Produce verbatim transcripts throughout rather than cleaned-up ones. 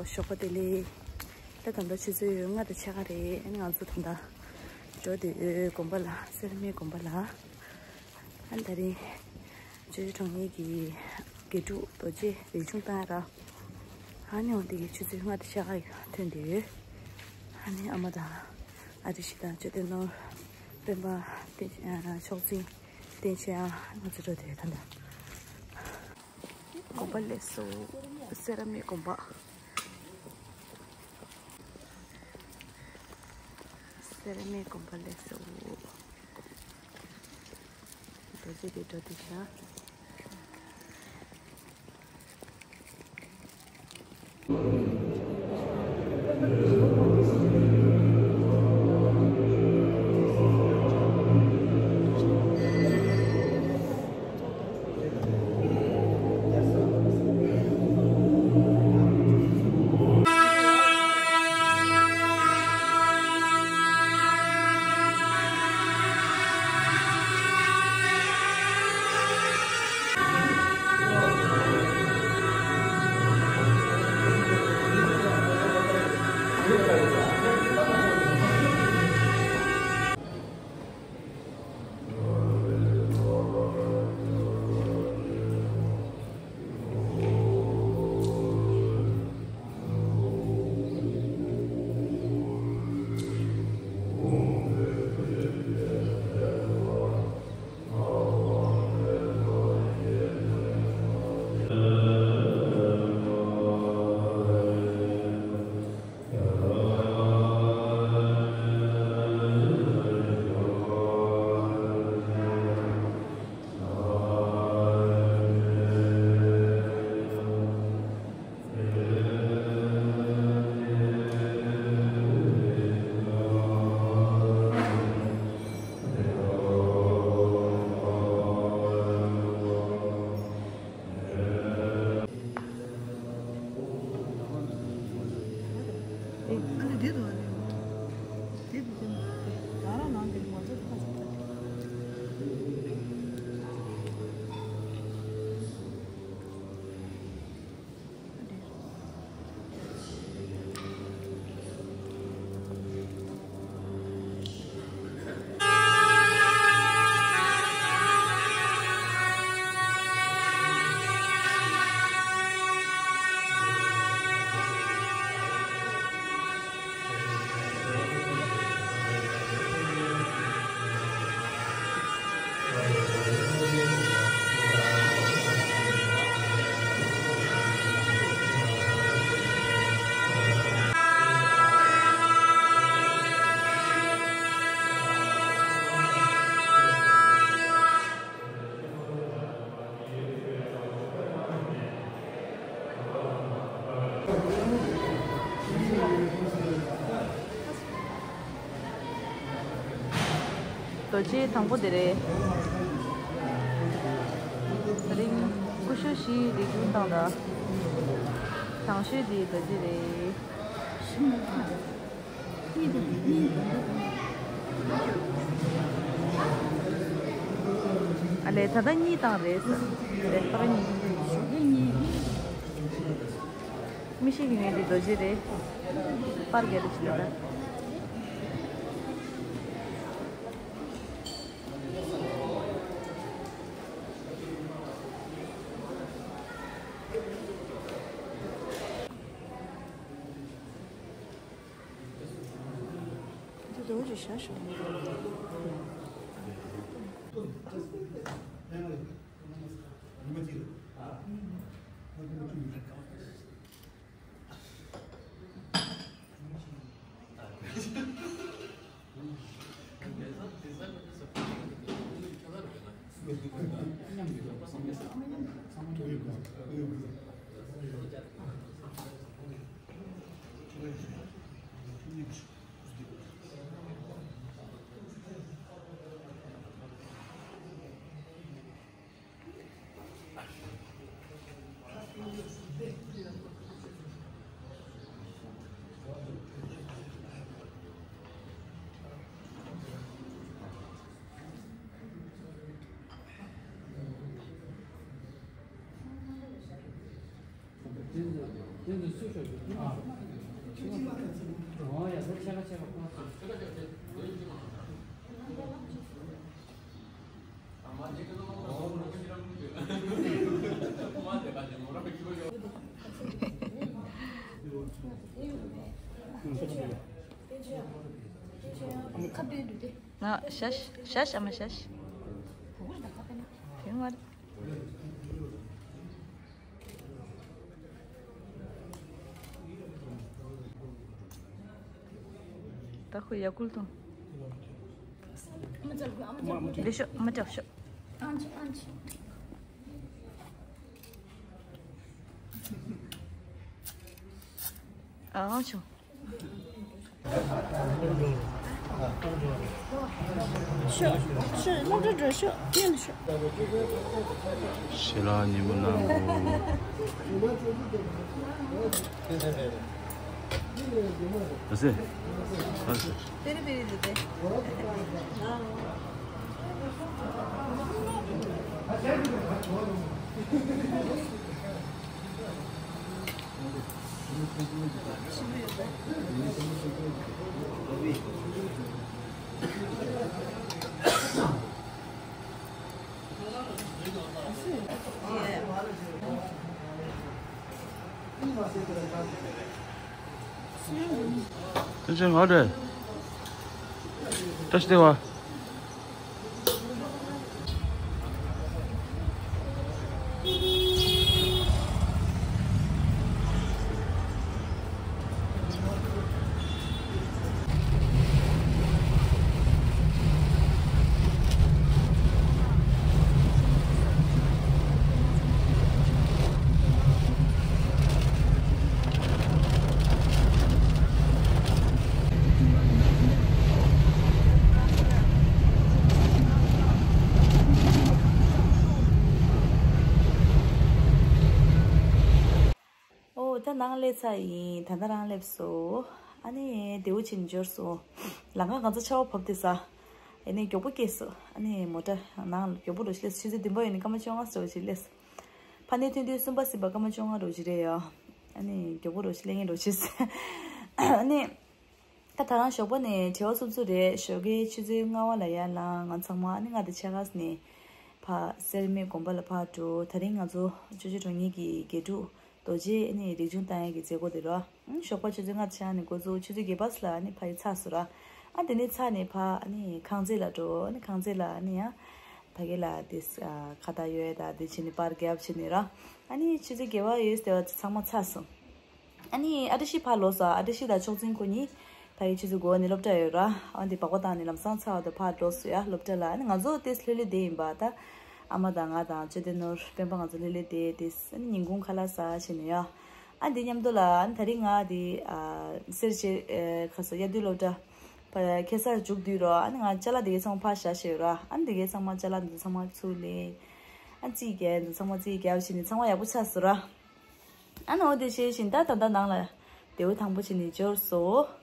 ཞོགས་པ་བདེ་ལེགས། ད་ད་ལྟ་ཆུ་ཚོད་ལྔ་དང་ཕྱེད་ཀ་རེད། ཨ་ནི་ང་ཚོ་ད་ལྟ་འགྲོ་བསྡད་ཡོད་དགོན་པ་ལ། སེ་ར་སྨད་དགོན་པ་ལ། ཨ་ནི་ད་རིང་ཆོས་རྗེ་དྲང་ངེས་ཀྱི་དགེ་ཕྲུག་རྡོ་རྗེ་རིག་ཆུང་བཏང་ཡ་ར། ཨ་ནི་འོ་དེ་གི་ཆུ་ཚོད་ལྔ་དང་ཕྱེད་ཀ་ཐོན་བསྡད་ཡོད། ཨ་ནི་ཨ་མ་དང་ཨ་རི་ཤི་དང་ཅོ་ཏེ་ནོར། སྤེན་པ། བསྟན་ཆོས་ཚེ། བསྟན་ཆོས། ཨ་ང་ཚོ་འགྲོ་བསྡད་ཡོད་ད་ལྟ། དགོན་པ་སླེབས་སོང་། སེ་ར་སྨད་དགོན་པ། སེ་ར་སྨད་དགོན་པ་སླེབས་སོང་། རྡོ་རྗེ་གདན་འགྲོ་དུས་ཤག་རྡོ་རྗེ་དང་པོ་དེ་རེད། དེ་རིང་སྐུ་ཞབས་ཞིག་རིག་འཛིན་བཏང་དང་། དང་ཤོས་དེ་རྡོ་རྗེ་རེད། ཨ་ལས་ད་ལྟ་གཉིས་བཏང་རེད་ཟེར། རེད་པར་གཉིས། མི་ཤེས་ཀྱི་ངས་འདི་རྡོ་རྗེ་རེད། པར་རྒྱག་རེ་ཞིག་ད་ལྟ། ང་ཤ་ཤ་ཤ་མ་ཤ་ཤ། དེ་མ་རེད། ད་ཁོ་ཡ་ཀུལ་དང་། ལེ་ཤོ་མ་འདྲ་ཤོ། ཨང་ཆོ། ཤོག་ཤོག་སློབ་གྲྭ་འགྲོ་ཤོག་ཡིན་ཤོག་ཞེ་ལ་ཉིན་མོ་ནང་གོ། ད་སེ། ད་སེ། པེ་རི་པེ་རི་འདུག་སྟེ། ཐུགས་རྗེ་ཆེ་ངག་དྲེ། བཀྲ་ཤིས་བདེ་ལེགས། ཨོ་ད་ནང་སླེབས་ཚར་ཡིན། ད་ལྟ་རང་སླེབས་སོང་། ཨ་ནི་བདེ་པོ་བྱས་ནས་འབྱོར་སོང་། ལམ་ཁ་གང་ཚ་ཆར་པ་བབས་ཏེ་ས། ཨ་ནི་མགྱོགས་པོ་སྐྱེས་སོང་། ཨ་ནི་མོ་ཊ་ནང་མགྱོགས་པོ་འགྲོ་ཞིག་སླེབས། ཆུ་ཚོད་བདུན་པ་ཡོལ་ནས་སྐར་མ་བཅོ་ལྔ་ཙམ་ཞིག་སླེབས། ཕ་ནས་ཐོན་དུས་གསུམ་པ་ཟིན་པ་སྐར་མ་བཅོ་ལྔ་འགྲོ་གི་རེད་ཡ། ཨ་ནི་མགྱོགས་པོ་འགྲོ་ཞིག་སླེབས་ངེས་འགྲོ་ཞིག་ཨ་ནི། ད་ད་རང་ཞོགས་པ་ནས་བྲེལ་བ་འཚུབ་འཚུབ་རེད། ཞོགས་ཀའི་ཆུ་ཚོད་ལྔ་པ་ལ་ཡར་ལངས། ང་ཚང་མ་ཨ་ནི་ལྔ་དང་ཕྱེད་ཀ་ནས་ཕར་སེར་སྨད་དགོན་པ་ལ་ཕར་འགྲོ། དེ་རིང་ང་ཚོ་ཅོ་ཅོ་གྲོང་ཉིད་ཀྱི་དགེ་ཕྲུག་རྡོ་རྗེ་ཨ་ནི་རིགས་ཆུང་བཏང་ཡས་ཀྱི་མཛད་སྒོ་དེ་རེད། ཨང་ཞོགས་པ་ཆུ་ཚོད་ལྔ་དང་ཕྱེད་ཀ་ནས་འགོ་བཙུགས། ཆུ་ཚོད་བརྒྱད་པ་ཙམ་ལ་ཨ་ནི་ཕ་གི་ཚར་སོང་ར། ཨ་དེ་ནས་ཚར་ནས་ཕར་ཨ་ནི་ཁང་བརྩེགས་ལ་འགྲོ། ཨ་ནི་ཁང་བརྩེགས་ལ་ཨ་ནི་ཡང་ཕ་གི་ལ་དེ་ཁ་བཏགས་གཡོག་ཡས་དང་དེ་བྱས་ནས་པར་རྒྱབ་བྱས་ནས་ར། ཨ་ནི་ཆུ་ཚོད་བརྒྱད་པ་ཡོལ་དེ་བ་ཚང་མ་ཚར་སོང་། ཨ་ནི་ཨ་བཀྲ་ཤིས་ཕར་ལོག་སོང་། ཨ་བཀྲ་ཤིས་དང་ཕྱོགས་འཛིན་ཁོ་གཉིས་ཕ་གི་ཆུ་ཚོད་དགུ་པ་ནས་སློབ་གྲྭ་ཡོད་ར། ཨ་འདི་སྦག་སྦག་བཏང་ནས་ལམ་སང་ཚར་བ་དང་ཕར་ལོག་སོང་ཡ་སློབ་གྲྭ་ལ། ཨ་ནི་ང་ཚོ་དེ་ལྷོད་ལྷོད་བསྡད་ཡིན་པ། ད་ཨ་མ་དང་ང་དང་ཅོ་ཏེ་ནོར་སྤེན་པ་ང་ཚོ་ལྷོད་ལྷོད་བསྡད་དེ། ཨ་ནི་ཉིན་གུང་ཁ་ལག་ཟ་བྱས་ནས་ཡ། ཨ་འདི་མཉམ་དུ་ལ་ཨ་ནི་དེ་རིང་ང་དེ་ཨ་སེར་བྱེས་ཨེ་ཁ་ས་དབྱར་དུས་སློབ་གྲྭ་ཕ་ཁ་སར་མཇུག་བསྡུས་རོགས། ཨ་ནི་ང་ཅ་ལག་དེ་གའི་ཚང་མ་ཕར་བཞག་བྱས་ཡོད་ར། ཨ་ནི་དེ་གའི་ཚང་མ་ཅ་ལག་འདི་ཚང་མ་ཚུར་ལེན། ཨ་རྩིས་རྒྱག་འདི་ཚང་མ་རྩིས་རྒྱག་བྱས་ནས་ཚང་མ་ཡག་པོ་ཆགས་སོང་ར། ཨ་ནི་འོ་དེ་བྱས་བཞིན་ད་ད་ལྟ་ནང་ལ་བདེ་པོ་ཐང་པོ་བྱས་ནས་འབྱོར་སོང་།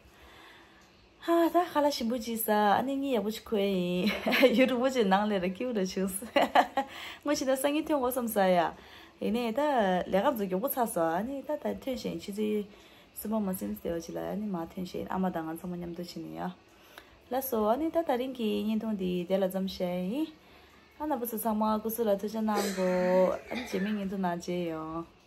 ཧ་ད་ཁ་ལག་ཞིམ་པོ་ཅིག་ཟ། ཨ་ནི་གཉིད་ཡག་པོ་ཅིག་ཁུག་ཡིན། ཡུ་ཊུབ་པོ་ཅིག་ནང་ལས་ར་སྐྱིད་པོ་ར་བྱུང་སོང་། སྔོན་ཆད་ད་སང་ཉིན་ཐོན་དགོས་བསམ་ས་ཡ། ཡིན་ནའི་ད་ལས་ཀ་ཚོ་མགྱོགས་པོ་ཚར་སོང་། ཨ་ནི་ད་ད་ཐོན་བཞིན་ཆུ་ཚོད་གསུམ་པ་མ་ཟིན་ཙམ་བྱས་ལ་ཨ་ནི་མར་ཐོན་བཞིན་ཨ་མ་དང་ང་ཚང་མ་མཉམ་དུ་ཕྱིན་ནས་ཡ། ལགས་སོ། ཨ་ནི་ད་དེ་རིང་གི་བརྙན་ཐུང་འདི་དེ་ལ་མཚམས་བཞག་ཡིན། ཨ་རྣམ་པ་ཚོ་ཚང་མ་སྐུ་གཟུགས་ལ་ཐུགས་ཅག་གནང་དགོས། ཨ་ནི་རྗེས་མའི་བརྙན་ཐུང་ནང་མཇལ་ཡོང་།